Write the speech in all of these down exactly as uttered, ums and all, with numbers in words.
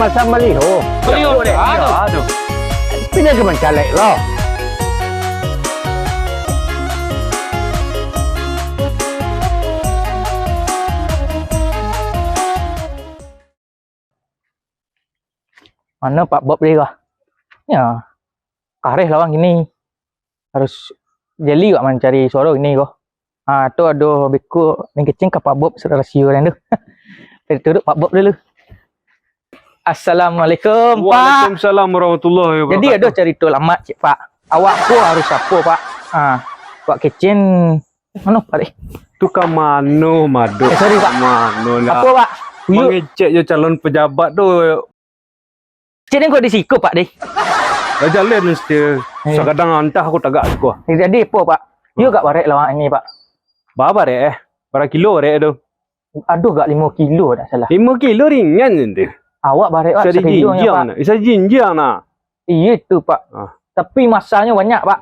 Asam baliho. Baliho deh. Aduh. Aduh. Pindah ka mancalek lo. Mano Pak Bob tadi ko? Yo. Kareh lawan kini. Harus jeli awak mancari suaro kini ko. Ha, tu ado beko nan kecek ka Pak Bob, saudara sio tu. Tadi turut Pak Bob dulu. Assalamualaikum, Pak. Waalaikumsalam warahmatullahi wabarakatuh. Jadi, ado carito lamak, cek, Pak. Awak ko harus apo, Pak? Ha, Pak Kecen, mano, Pak, deh? Tu ka mano, Madut? Eh, sorry, Pak. Ka mano, nak? Apo, Pak? Buyuk. Mangecek jo calon pejabat tu. Cek, den ko di siko, Pak, deh. Lah, jalan mesti. Eh. Sakadang antah aku tagak siko. Eh, jadi apo, Pak? Yo, agak barek lawan ini, Pak. Bara barek, eh? Bara kilo barek tu? Aduh, agak limo kilo, dak salah. Limo kilo ringan je tu. Awak barek, Pak, sakilo nyo, Pak. Bisa dijinjiang nah. Bisa dijinjiang nah. Iyo tu, Pak. Ah. Tapi masanyo banyak, Pak.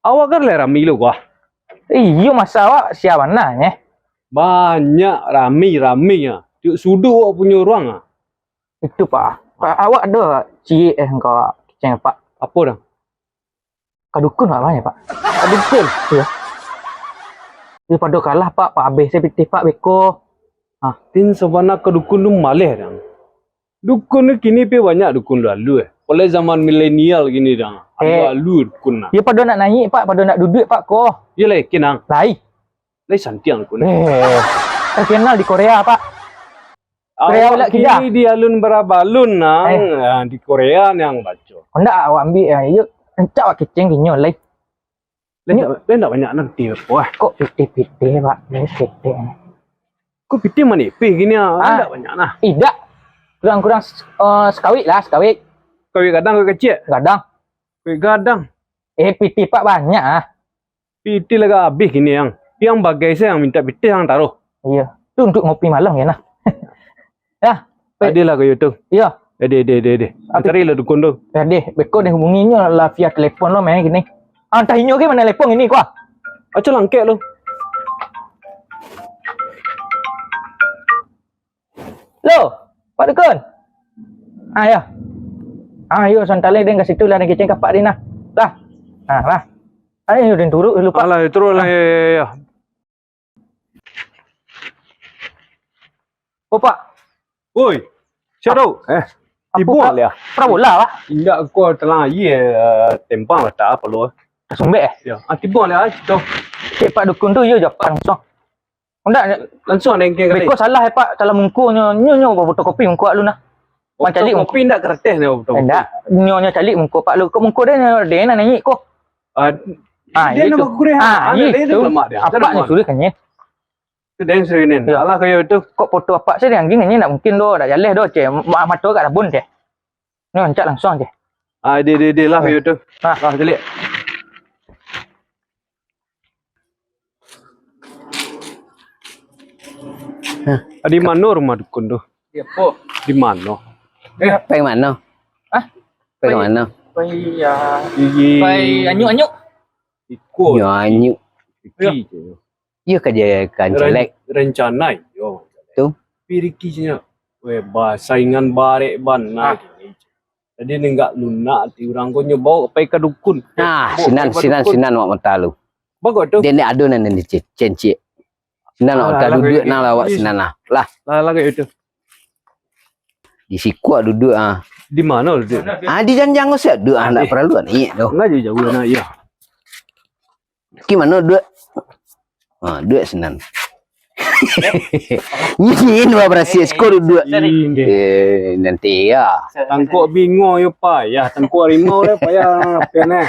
Awak kan lai rami lo, wah. Iyo, masa awak sia bana, eh. Banyak rami-rami ah. Tiok sudut awak punyo ruang ah. Itu, Pak. Pak, awak ado ciek, eh, engkau kecek, Pak. Apo dah? Ka dukun, Pak, banyak, Pak. Ka dukun? Iyo. Daripado kalah, Pak, Pak, abih se pitih, Pak, beko. Ah. Tin, sabana ka dukun tu maleh, dang. Dukun tu kini pi banyak dukun lalu, eh. Apolai zaman milenial kini, dang. Eh. Alu-alu dukun, nah. Iyo, pado nak naiak, Pak, pado nak duduak, Pak, ko. Iyo, lai, kini, dang. Lai. Lai santiang dukun. Eh, terkenal di Korea, Pak. Korea awak kini di alun barabalun, nang. Eh. Ah, di Korea nang baco. Ndak, awak ambiak, ah, iyo, rancak awak kecek inyo, lai. Lai ndak, lai ndak banyak nanti apo, ah. Kok pitih-pitih, Pak? Lai pitih. Kok pitih manipih gini, ah? Ah. Ndak banyak nah. Idak. Kurang-kurang, eh, sakawik lah, sakawik. Sakawik gadang, sakawik kecek? Gadang. Sakawik gadang. Eh, pitih, Pak, banyak, ah. Pitih lah ka abih kini, yang. Yang bagai se yang mintak pitih, yang taruh. Iyo. Tu untuak ngopi malam, yo, nah. Yo. Ado lah kayo tu. Iyo. Ado, ado, ado, ado. Apo? Carilah dukun tu. Ado, beko den hubungi inyo lah via telepon lo, main kini. Ah, antah inyo ka mano telepon kini, ko ah. Aco langkek lo. Lo, Pak Dukun. Ah, yo. Ah, yo, santai lai den ka situ lah, den kecek ka Pak den nah. Lah. Ah, lah. Ayo, den turun dulu, Pak. Alah, turun lah, yo, yo, yo. Oh, Pak. Oi, sia tu? Eh, apo, Pak? Tibo lah. Parabola, Pak? Indak, ko talang aia, eh, tempang lah, tak apo lo. Sumbek, eh? Yo, ah, tibo lah, eh, tu. Cek Pak Dukun tu, yo, japan langsung. Ndak, langsung den kecek. Beko salah, eh, Pak, salah mungko nyo, nyo, nyo fotokopi mungko alun nah. Mancaliak mungko. Fotokopi ndak karateh nyo fotokopi. Ndak, nyo, nyo caliak mungko, Pak, lo. Kok mungko den, den nan naiak ko. Ah, ah, den itu. Namo kureh, ah, ah, itu. Apak nyo suruah kan, nyo. Tu den suruah ni. Yo. Alah, kayo tu. Kok foto apak se den angging, nyo ndak mungkin doh, ndak jaleh doh, cek. Ma-, mato agak rabun, cek. Nyo, rancak langsung, cek. Ah, di, di, di lah, kayo tu. Ah. Lah, caliak. Hah? Di mano rumah dukun tu? Di apo? Di mano? Eh, pai mano? Hah? Pai mano? Pai, yo. Pai anyuk-anyuk. Iko. Yo, anyuk. Iki je. Iyo ka jadi kancalek. Ren-, rencana iyo. Tu. Piriki je nyo. Weh, ba-, saingan barek bana. Ah. Jadi, nenggak lunak ati urang ko, nyo baok pai ka dukun. Nah, baok sinan, pai ka sinan, dukun. Sinan awak mata lu. Bagus tu. Dia ni ado nan di ce-, cencik. Sinan awak ka duduak nang lah awak sinan lah. Lah. Lah, lah, kayak itu. Di siko duduak ah. Di mano duduak? Ah, di janjang ko siap duduak ah, ndak paralu naiak tu. Ndak jauah-jauah nah, iyo. Ki mano duduak? Ha, duduak sinan. Nyiin bah barasiah siko duduak. Inggih. Eh, nanti yo. Tangkok bingok yo payah, tangkok harimau lah payah, apo nah.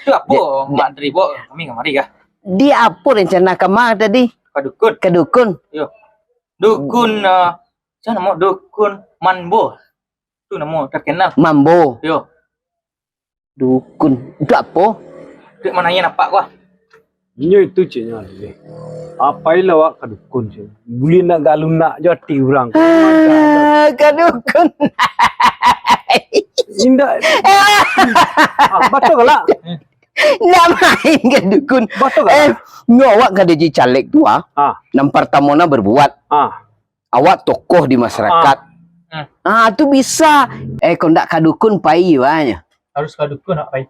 Tu apo, Mak Andri, baok kami kamari kah? Di apo rencana kama tadi? Ka dukun. Ka dukun? Yo. Dukun, ah, sia namo dukun Mambo. Tu namo terkenal. Mambo. Yo. Dukun. Untuak apo? Untuak manaiak apak ko ah. Inyo itu ceknyo, apo lah awak ka dukun cek. Buliah ndak galak nak jo ati urang. Ah, ka dukun. Indak. Ah, batua galak. Ndak main ka dukun. Batua galak. Eh, nyo awak ka jadi caleg tu ah. Ah. Nan partamo nah berbuat. Ah. Awak tokoh di masyarakat. Ah. Hmm. Ah, tu bisa. Eh, kok ndak ka dukun pai wanya. Harus ka dukun nak pai.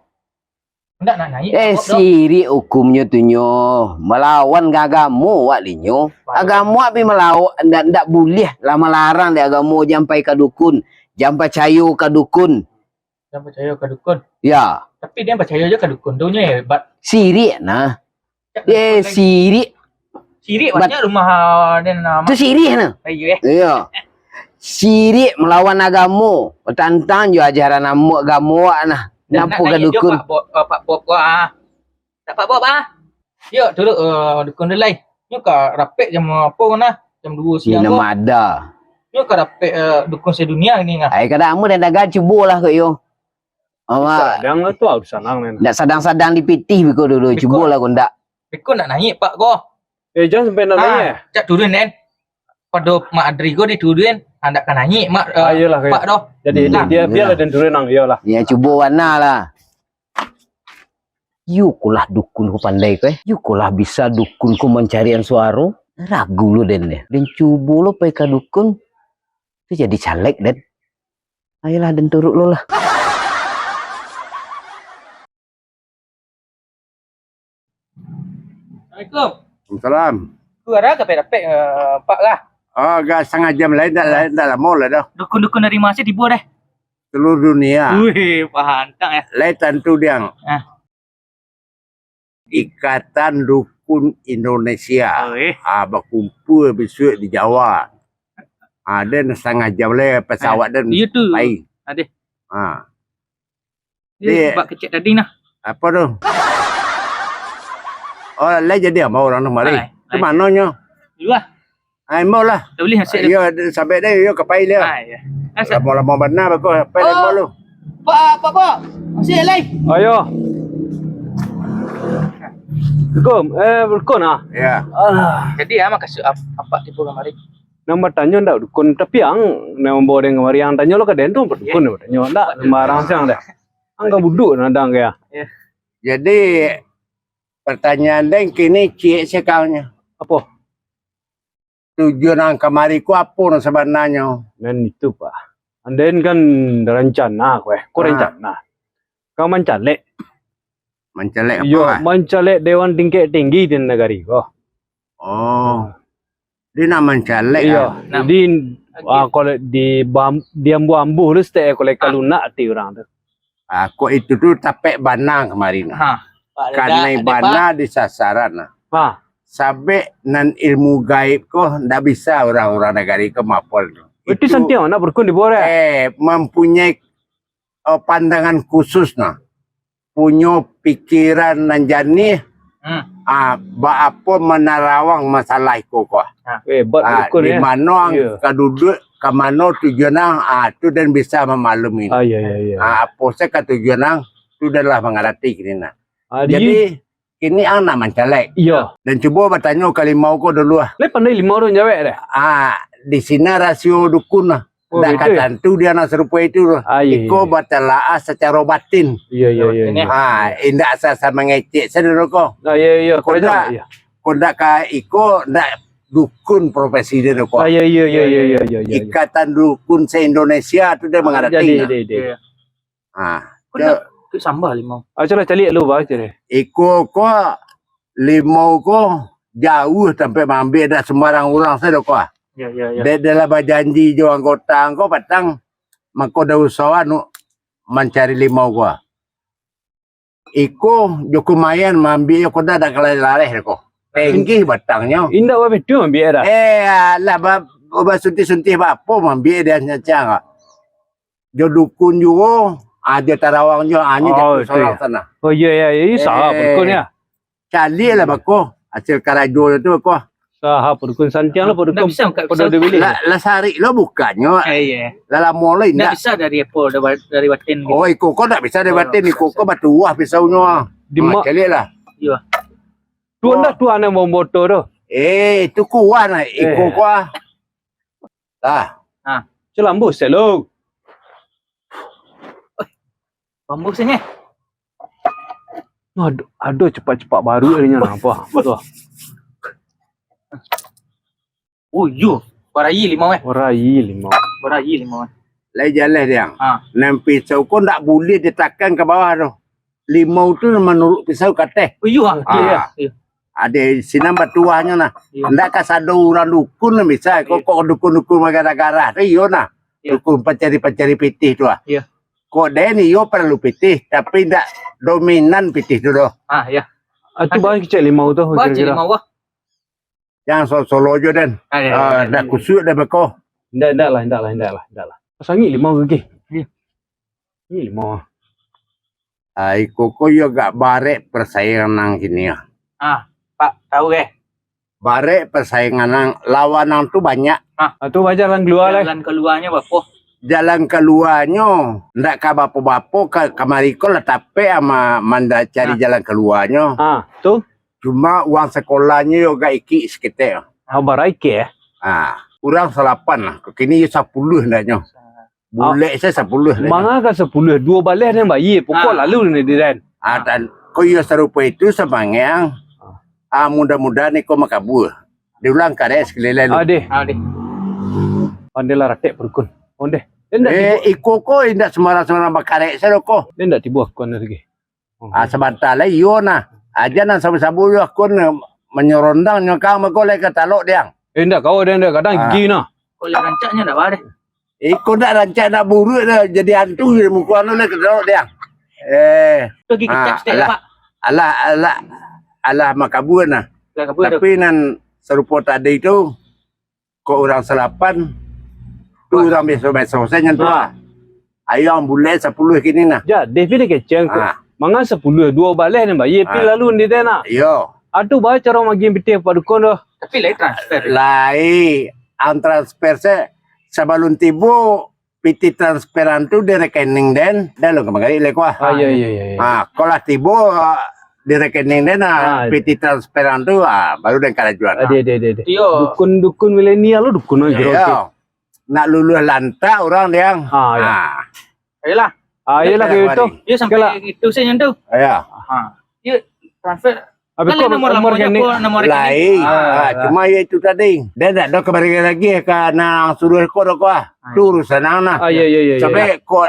Ndak nak naik, eh, sirik hukumnyo tu nyo. Malawan ka agamo wak linyo. Agamo wak pi malawan, ndak, ndak buliah lah, malarang dek agamo, jan pai ka dukun, jan pacayo ka dukun. Jan pacayo ka dukun. Ya. Tapi den pacayo jo ka dukun tu, nyo hebat. Sirik nah. Eh, sirik. Sirik banyak rumah, ah, den, ah, tu sirik nah. Ayo, eh. Iya. Sirik malawan agamo, batantang jo ajaran amo-, agamo wak nah. Napa ka dukun? Pak Bob, ah, Pak Bob, ah. Tak Pak Bob, ah. Yo, turun, eh, dukun dulai. Nyo ka rapek jam apo nah? Jam duo siang ko. Nyo ka rapek, eh, dukun sedunia ni nah. Ai, kada amu dan dagang cubolah kok yo. Amak. Sadang lah tu, ah, sanang ni. Ndak sadang-sadang di pitih biko dulu. Cubolah kok ndak. Biko nak naik, Pak, ko. Eh, jan sampai nak naik, eh. Cak turun, den. Pado Mak Adri ko diturun, ah, ndak ka naik, Mak, eh, Pak doh. Jadi, dia, biarlah den turun nang, iyolah. Ya, cubo wana lah. Iyo ko lah dukun ko pandai ko, eh. Iyo ko lah bisa dukun ko mancarian suaro. Ragu lo den, deh. Den cubo lo pai ka dukun, tu jadi caleg, den. Ayolah, den turuk lo lah. Assalamualaikum. Waalaikumsalam. Tu arah ka dapek, eh, Pak lah? Oh, agak setengah jam lain, tak, lain, tak lama lah dah. Dukun-dukun dari mana tibo deh? Seluruh dunia. Wih, pahantang ya. Lai tantu diang. Ah. Ikatan Dukun Indonesia. Oh, eh. Ah, bakumpul besok di Jawa. Ah, den setengah jam lai pesawat den pai. Iyo tu. Ah. Dia bak kecek tadi nah. Apo tu? Oh, lai jadi ambo urang tu mari. Di mano nyo? Di lua. Ai, ambo lah. Iyo, sampai deh, iyo ka pai lah. Lamo-lamo bana bako, pai lah ambo lu. Pak, Pak, Pak. Masih lai. Ayo. Assalamualaikum. Eh, Rukun ah. Ya. Alah. Jadi, ah, makasud ap-, apak tibo kamari. Nan batanyo ndak dukun, tapi ang nan mambawa den kamari, ang tanyo lo ka den tu, apo dukun nan batanyo, ndak sembarang siang deh. Ang ka buduk nadang kaya. Jadi, pertanyaan den kini ciek sekarang nyo. Apo? Tujuan ang kamari ko apo nan sabananyo? Nan itu, Pak. Ang den kan rancana ko, eh. Ko rancana. Ka mancalek. Mancalek apo, ah? Iyo, mancalek dewan tingkek tinggi di nagari ko. Oh. Dia nak mancalek, ah. Iyo. Jadi, ah, kalau di bam-, di ambuh-ambuh tu, setek kalau kalunak ati urang tu. Ah, kok itu tu tapek bana kamari nah. Ha. Kanai bana di sasaran nah. Ha. Sabek nan ilmu gaib ko ndak bisa urang-urang nagari ko mapol tu. Itu santiang nak berkun di bawah, eh, mempunyai, eh, pandangan khusus nah. Punyo pikiran nan janiah, ah, baapo manarawang masalah iko ko. Ah, di mano ang ka duduak, ka mano tujuan ang, ah, tu den bisa mamaklumi. Ah, apo se ka tujuan ang, tu den lah mangarati kini nah. Jadi, kini ang nak mancalek. Iyo. Den cubo batanyo ka limau ko dulu ah. Lai pandai limau tu manjawek deh. Ah, di sinan rasio dukun lah. Oh, ndak ka tantu dia nak sarupo itu tu. Ah, iyo, iko batalaah sacaro batin. Iyo, iyo, iyo, iyo. Ah, indak asa-asa mangecek sajo ko. Ah, iyo, iyo. Ko ndak, ko ndak ka iko, ndak dukun profesi dia tu ko. Ah, iyo, iyo, iyo. Ikatan Dukun se-Indonesia tu dia mangarati. Jadi, jadi. Ah, ko ndak sambah limau. Ah, cubo caliak lu, bah, caliak. Iko ko limau ko jauah tampek maambiak, dak sembarang urang sajo ko. Iyo, iyo, iyo. Dek, dek lah bajanji jo anggota ko patang, mako dak usah anu mancari limau ko. Iko jo kumayan maambiak jo ko dak, dak kalareh-lareh ko. Tinggi batangnyo. Indak babitu maambiak dah. Eh, alah ba-, basuntik-suntik baapo maambiak dia nyancang ko. Jo dukun juo, ah, jo tarawang juo, ah, nyo sorang sana. Oh, iyo, iyo, iyo, salah dukun ya. Caliak lah bako, hasil karajo tu bako. Saha Pak Dukun, santiang lah Pak Dukun. Ndak bisa angkat pisau. Lah, lah sarik lo bukannyo. Eh, iyo. Lah lamo lo indak. Ndak bisa dari apo, dari, dari batin gitu. Oh, iko ko ndak bisa dari batin, iko ko batuah pisaunyo. Di ma-, caliak lah. Iyo. Tuan dah tuan yang bawa motor tu. Eh, itu kuah nah, iko kuah. Lah. Ha. Celambus, selo. Bambu sini. Aduh, aduh, cepat-cepat baru ni, napa? Betul. Oh, yo. Warai limau, eh. Warai limau. Barayi limau. Lai jaleh, Diang. Ha. Nan pisau ko ndak buliah ditakan ka bawah doh. Limau tu manuruik pisau ka ateh. Oh, iyo, ah. Ah. Iyo, iyo. Ado sinan batuahnyo nah. Iyo. Ndak kasado urang dukun lah bisa. Kok, iyo, kok dukun-dukun magarah-garah tu iyo nah. Iyo. Dukun pancari-pancari pitih tu ah. Iyo. Kok den iyo paralu pitih, tapi ndak dominan pitih tu doh. Ah, iyo. Ah, tu baa kecek limau tu, baa kecek kira-kira? Limau, wah. Jan solo-solo jo, den. Ah, iyo, iyo, ah, iyo. Ndak kusuik den beko. Indak, indak lah, indak lah, indak lah, indak lah. Sangik limau gagih. Iyo. Sangik limau. Ah, iko ko yo agak barek persaingan nan kini ah. Ah, Pak, tahu eh? Barek persaingan nan, lawan nan tu banyak. Ah. Ah, tu baa jalan kalua lai? Jalan kaluanyo bapo? Jalan kaluanyo ndak ka bapo-bapo, ka, kamari ko lah tapek ama manda cari jalan kaluanyo. Ah, tu? Cuma uang sakolahnyo yo agak ikik saketek. Ah, bara ikik, eh? Ah, urang salapan lah. Kini yo sapuluah andaknyo. Bulek se sapuluah lah. Manga ka sapuluah, duo baleh den bayia, pokok lalu ni di den. Ah, dan ko iyo sarupo itu samangeang. Ah, mudah-mudahan iko makabua. Diulang karek sakali lai lu. Ah, deh. Ah, deh. Ondeh lah ratek parukun. Ondeh. Den ndak tibo. Eh, iko ko indak sembarang-sembarang bakarek sajo ko. Den ndak tibo akun lagi. Ah, sabanta lai iyo nah. Aja nan sabu-sabu yo akun manyorondang nyo kang mako lai ka talok diang. Eh, indak kawa den, indak kadang gigi nah. Kok lai rancaknyo ndak ba deh. Iko ndak rancak ndak buruak dah, jadi hantu je muko anu lai ka talok diang. Eh. Tu gigi ah, kecap sitek, alah, Pak. Alah, alah, alah makabua nah. Alah kabua tu. Tapi nan sarupo tadi tu, kok urang salapan, tu urang biaso-biaso sajo nyan tu ah. Ayo ang bulek sapuluah kini nah. Jadi, pi dikecek ko. Ah. Manga sapuluah, duo baleh nan bayia, pi lalu di den nah. Iyo. Ado baa caro magiah pitih Pak Dukun tu? Tapi lai transfer. Lai, ang transfer se sabalun tibo, pitih transferan tu di rekening den, dah lo kamari lai kuah. Ah, iyo, iyo, iyo, iyo. Ah, kok lah tibo di rekening den, ah, pitih transferan tu, ah, baru den karajoan. Ah, deh, deh, deh, deh. Iyo. Dukun-dukun milenial lo dukun aja. Iyo. Nak luluah lantak urang diang. Ah, iyo. Ah. Ayolah. Ah, iyolah, kayak itu. Iyo, sampai itu sajo tu. Iyo. Ha. Iyo, transfer. Habis kan kok nomor nomor lamonyo rekening? Ko, nomor rekening. Lai. Ah, ah, cuma yo itu tadi. Den ndak ado kamari lagi ka nan suruah ko doh ko ah. Ah. Tu urusan ang nah. Ah, iyo, iyo, iyo, iyo. Sampai ko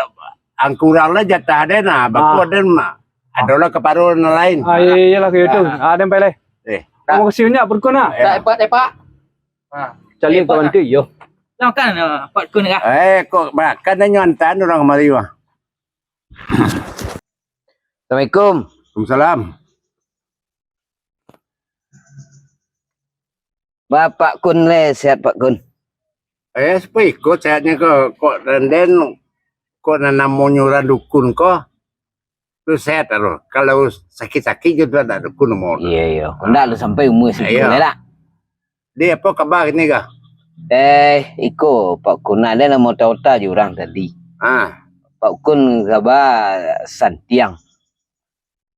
ang kurang lah jatah den nah, bako den mah. Adolah kaparo nan lain. Ah, iyo, iyolah, kayak itu. Ah, den pai lai. Eh, terima kasih banyak, Pak Dukun nah. Tak, Pak, eh, Pak. Ha. Caliak eh, kawan tu, iyo. Lah makan, eh, Pak Kun kah? Eh, kok makan nyo antaan urang kamari, wah. Assalamualaikum. Waalaikumsalam. Bapak Kun le, sehat Pak Kun? Eh, sapo iko sehatnyo ko, kok den, kok nan namonyo urang dukun ko? Tu sehat aro. Kalau sakik-sakik jo tu ndak ado dukun umua tu. Iyo, iyo. Ndak lah sampai umua situ lai lah. Di, apo kaba kini ko? Eh, iko, Pak Kun, ado nan maota-ota jo urang tadi. Ah. Pak Kun kaba santiang.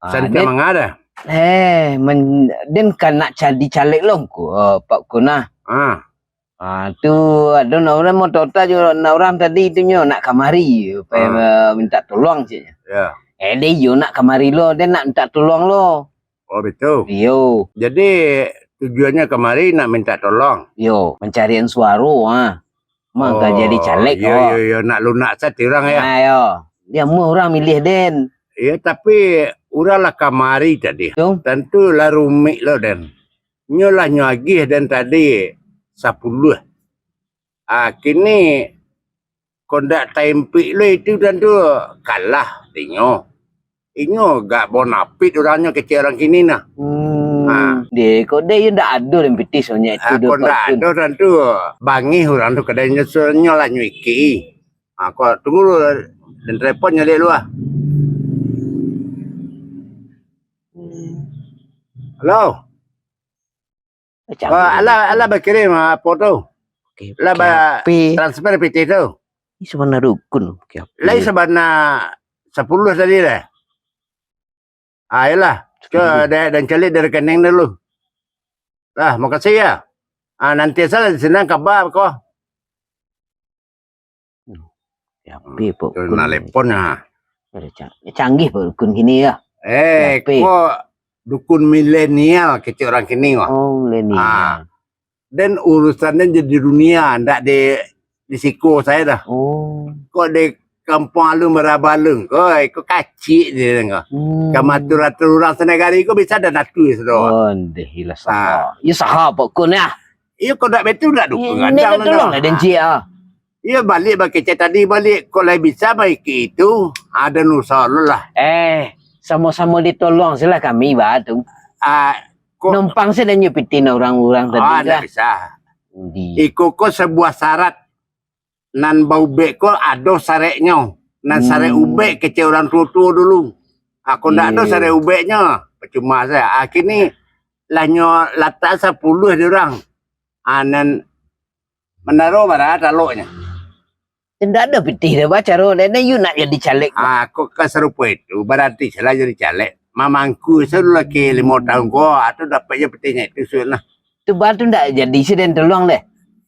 Ah, santiang manga dah? Eh, men-, den kan nak jadi caleg lo ko, Pak Kun ah. Ah. Ah, tu ado nan urang maota-ota jo nan urang tadi tu nyo nak kamari, pe-, ah, minta tolong ceknyo. Ya. Eh, deh iyo nak kamari lo, deh nak minta tolong lo. Oh, betul. Iyo. Jadi, tujuannyo kamari nak minta tolong? Iyo, mancarian suaro, ha. Mangka jadi caleg, iyo, oh. Iyo, iyo, nak lunak sati urang, ya? Nah, iyo. Dia mah urang milih den. Iyo, tapi urang lah kamari tadi. Yo. Tantu lah rumik lo den. Nyo lah nyo agih den tadi sapuluah. Ah, kini kok ndak taimpik lo itu tantu kalah dinyo. Inyo gak bonapit urang nyo kecek urang kini nah. Hmm. Ah. Deh, kok deh, yo ndak ado den pitih sonyo itu. Ah, kok ndak ado tantu bangih urang tu kadai nyo, sonyo lah nyo iki. Ah, kok tunggu lu, den telepon nyo dek lu ah. Halo. Macam ah, alah, alah bakirim, ah, apo tu? Oke, lah oke, ba-, P. Transfer pitih tu. Ini sabana dukun, oke, P. Lai sabana sapuluah tadi lah. Ah, iyolah. Ke dek dan caliak dari rekening dulu. Lah, makasih ya. Ah, nanti salah di sini kabar ko. Hmm. Siapa, Pak Dukun? Telepon, ha. Ada ca-, canggih, Pak Dukun kini, ya. Eh, siapa? Kok dukun milenial kecek urang kini, wah. Oh, milenial. Ah. Den urusan den jadi dunia, ndak di, di siko sajo dah. Oh. Kok di Kampuang Alun Barabalun ko, iko kacik je ko. Hmm. Ka maatur-atur urang sanagari ko bisa dan atur sudah. Oh, ndeh lah saha. Ah. Iyo saha pokoknyo ah. Iyo kok dak betul dak dukung. Iyo, gadang dah tolong lah. Lah dan ciek ah. Iyo baliak bakecek tadi baliak. Kok lai bisa baiki itu, ada nusa lo lah. Eh, samo-samo ditolong silah kami ba tu. Ah, kok numpang sajo nyo pitih urang-urang tadi ah, lah. Dak bisa. Iko ko sebuah syarat. Nan baubek ko ado sareknyo. Nan sarek hmm. Ubek kecek urang tuo-tuo dulu. Ah, kok ndak ado sarek ubeknyo, percuma saja. Ah, kini lah nyo latak sapuluah di urang. Ah, nan manaro bara taloknyo. Ndak ado pitih dah, ba caro dah, dah yu nak jadi caleg. Ah, kok ka sarupo itu, baranti salah jadi caleg. Mamangku salah lagi limo tahun ko, atau dapek je pitih nyo itu sudah lah. Tu ba tu ndak jadi si den tolong deh.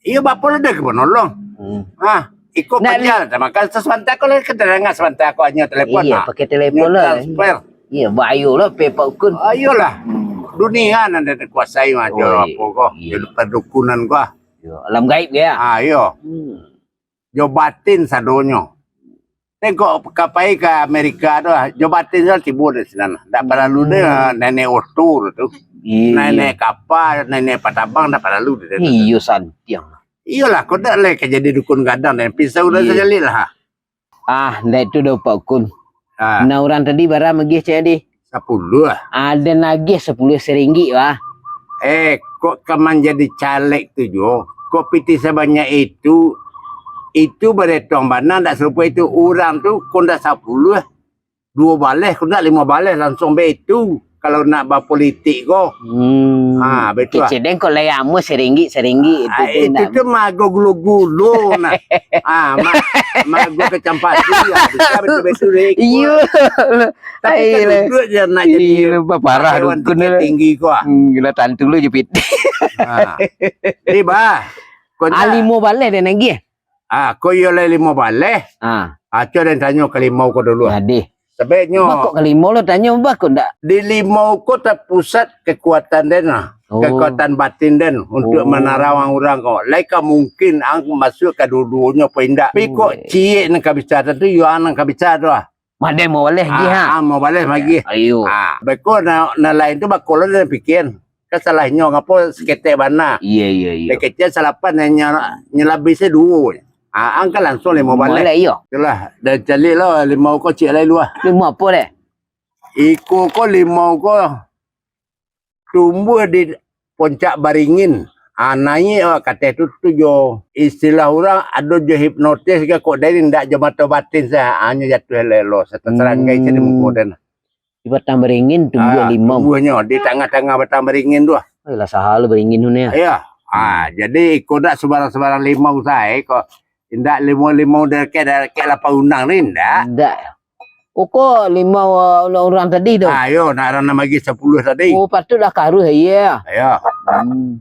Iyo, bapo lah dek manolong. Hmm. Ah, iko ndak paja lah. Makan sasabanta ko lah, keterangan sabanta ko hanyo telepon. Iyo, pakai telepon lah. Transfer. Iyo, bayo lah pe Pak Ukun. Ah, iyolah. Hmm. Dunia nan den kuasai mah, oh, apo ko. Iyo. Jadi perdukunan ko. Iyo, alam gaib ko ya. Ah, iyo. Hmm. Jo batin sadonyo. Tengok ka pai ka Amerika tu, jo batin tu tibo di sinan. Ndak paralu deh nenek otor tu. Iyo. Nenek kapa, nenek patabang ndak paralu deh. Iyo, santiang. Iyolah, kok ndak lai ka jadi dukun gadang deh. Pisau dah sajali lah. Ah, ndak itu doh Pak Ukun. Ah. Nah, urang tadi bara magiah cek tadi? Sapuluah. Ada nagih sapuluah saringgit, wah. Eh, kok ka manjadi caleg tu juo? Kok pitih sabanyak itu? Itu baratuang bana ndak sarupo itu. Urang tu kok ndak sapuluah, duo baleh, kok ndak limo baleh, langsuang baitu. Kalau nak bapolitik ko. Hmm. Ha, betul lah. Kecek den kok lai amuah saringgit, saringgit itu. Ah, tu itu ndak tu mah ago gulo-gulo nah. Ah, ma-, mah ago kacang padi, ah, bisa betul-betul deh. Iyo. Tapi kan duduk je nak jadi pahlawan tinggi ko, ah. Hmm, gila tantu lu je pitih. Ha. Ni, bah. Kau ah, nak limo baleh den agiah. Ah, kau iyo lai limo baleh. Ah. Ah, cubo den tanyo ka limau ko dulu, ah. Jadi. Sababnyo. Bah, kok ka limau lo tanyo, bah, kok ndak? Di limau ko tapusat kekuatan den lah. Oh. Kekuatan batin den untuk manarang urang ko. Lai ka mungkin ang masuak ka duo-duonyo apo indak. Tapi kok ciek nan ka bisa tu, yo ang nan ka bisa tu lah. Mah den mau baleh lagi, ha? Ah, mau baleh lagi. Ayo. Ah, beko na-, nan lain tu bako lo den pikia. Kan salahnyo ngapo saketek bana. Iyo, iyo, iyo. Dek kecek salapan nyo, nyo labiah se duo. Ah, ang kan langsuang limo baleh. Baleh, iyo. Itulah, den caliak lo limau ko ciek lai lu ah. Limau apo deh? Iko ko limau ko tumbuah di puncak baringin. Ah, naiak awak ka ateh tu, tu jo istilah urang ado jo hipnotis ka kok dari ndak jo mato batin sajo, hanyo jatuah elok-elok, satasarangai sajo di muko den. Di batang baringin tumbuah limau. Ah, tumbuahnyo di tangah-tangah batang baringin tu ah. Eh, lah saha lo baringin tu ni ah. Iyo. Ah, jadi iko ndak subarang-subarang limau sajo ko. Indak limau-limau dakek-dakek lapang undang ni, indak. Indak. Oh, ko limau, uh, urang tadi tu? Ah, iyo, nak urang nan bagi sapuluah tadi. Oh, patuiklah karuah, iyo. Iyo. Hmm.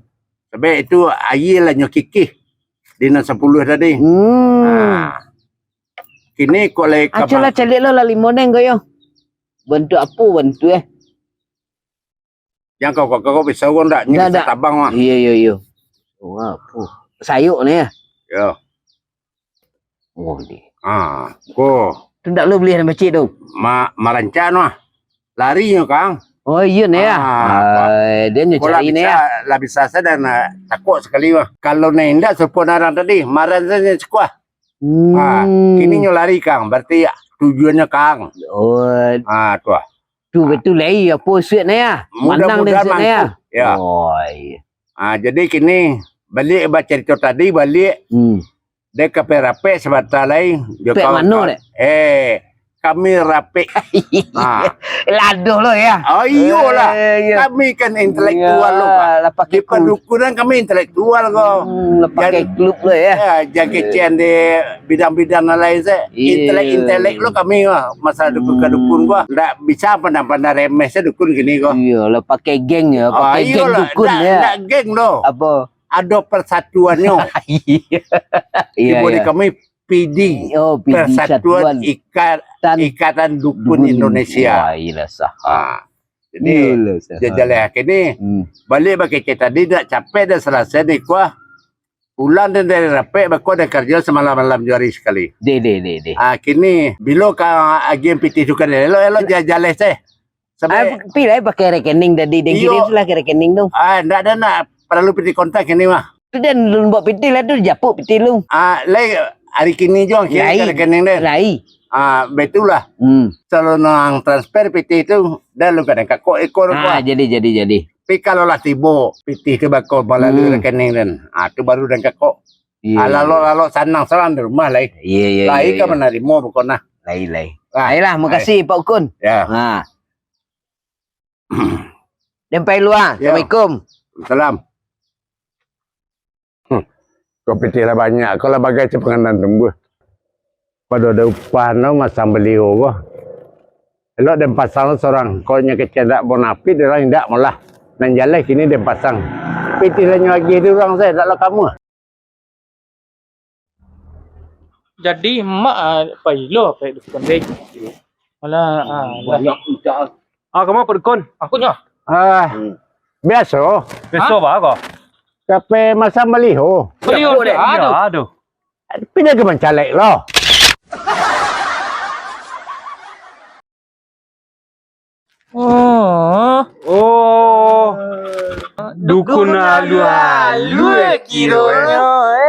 Sabab itu aia lah nyo kikih di nan sapuluah tadi. Hmm. Ah. Kini kok lai ka. Acuah lah caliak lo lah limau den ko yo. Bantuak apo bantuak eh? Jan kau, kau, kau bisa ko ndak? Ndak, ndak. Tabang mah. Iyo, iyo, iyo. Oh, apo? Sayok ni yo? Yo. Oh, di. Ah, ko. Tu ndak lo buliah nan bacik tu. Ma-, marancak mah. Lari nyo, Kang. Oh, iyo ni yo. Ah, dia nyo cari ni yo. Lah bisa sajo nak takok sakali mah. Kalau nan indak sarupo nan tadi, maran sajo sikuah. Hmm. Ah, kini nyo lari, Kang. Berarti tujuannyo, Kang. Oh. Ah, tu ah. Tu betul lai, apo suik na yo? Manang den suik na yo? Yo. Oh, iyo. Ah, jadi kini, baliak bacarito tadi, baliak. Hmm. Dek ka pai rapek sabanta lai. Rapek mano, Dek? Eh, kami rapek. Ah. Ladoh lo yo. Oh, iyolah. Eh, iyo. Kami kan intelektual lo, Pak. Lah pakai klub. Di padukunan kami intelektual ko. Hmm, lah pakai klub lo yo. Yo, jan kecek di bidang-bidang nan lain se. Iyo. Intelek-intelek lo kami mah, masalah dukun ka dukun ko. Ndak bisa pandang-pandang remeh se dukun kini ko. Iyo, lah pakai geng yo, pakai geng dukun yo. Ndak geng doh. Apo? Ado persatuannyo. Iyo. Iyo, iyo. Di kami P D. Oh, P D, Persatuan Ikat-, Ikatan Dukun Indonesia. Wah, iyolah sah. Ha. Jadi, iyolah sah. Jajaleh kini, hmm, baliak bakecek tadi, dak capek dah salasai ni, kuah. Pulang den dari rapek, bako den karajo samalam-malam jo ari sakali. Deh, deh, deh, deh. Ah, kini, bilo ka agiah pitih tu ka den? Elok-elok ja-, jaleh se. Ah, sampai pi lai pakai rekening tadi, den kirim Iyo. tu lah ka rekening tu. Ah, ndak ada, ndak paralu pitih kontak kini mah. Tu den lun buek pitih lah tu, japuik pitih lu. Ah, lai ari kini jo kirim Lai. ka rekening den. Lai. Ah, baitulah. Hmm. Kalau nang transfer pitih tu, dah lu kadang kakok ekor Ah, gua. jadi, jadi, jadi. Tapi kalau lah tibo, pitih tu bako malalui Hmm. rekening den. Ah, tu baru den kakok. Iya, Ah, iya. lalok-lalok sanang salam di rumah lai. Iya, iya, Lai iya, ka iya. manarimo bukan nah. Lai, lai. Ah, Lailah, ai. makasih Pak Ukun. Ya. Ha. Den pai lua. Ya. Assalamualaikum. Salam. Hmm. Kau pitih lah banyak, kau lah bagai capanganan tumbuh. Pado ada upah no masang baliho ko. Elok den pasang surang, kok nyo kecek dak bonafit, urang indak malah. Nan jaleh kini den pasang. Pitih lah nyo agiah di urang se, dak lah kamu. Jadi, mak, ah, pai lo, pai dukun deh. Alah, ah, lah. Banyak ucap. Ah, kama Pak Dukun? Aku nyo. Ah, Hmm. biaso. Biaso Hah? ba ko? Tapi masang baliho. Baliho Iyo, deh. Aduh. Aduh. Pindah ke mancalek lo. Oh. Oh. Dukun alu-alu, eh, kironyo, eh.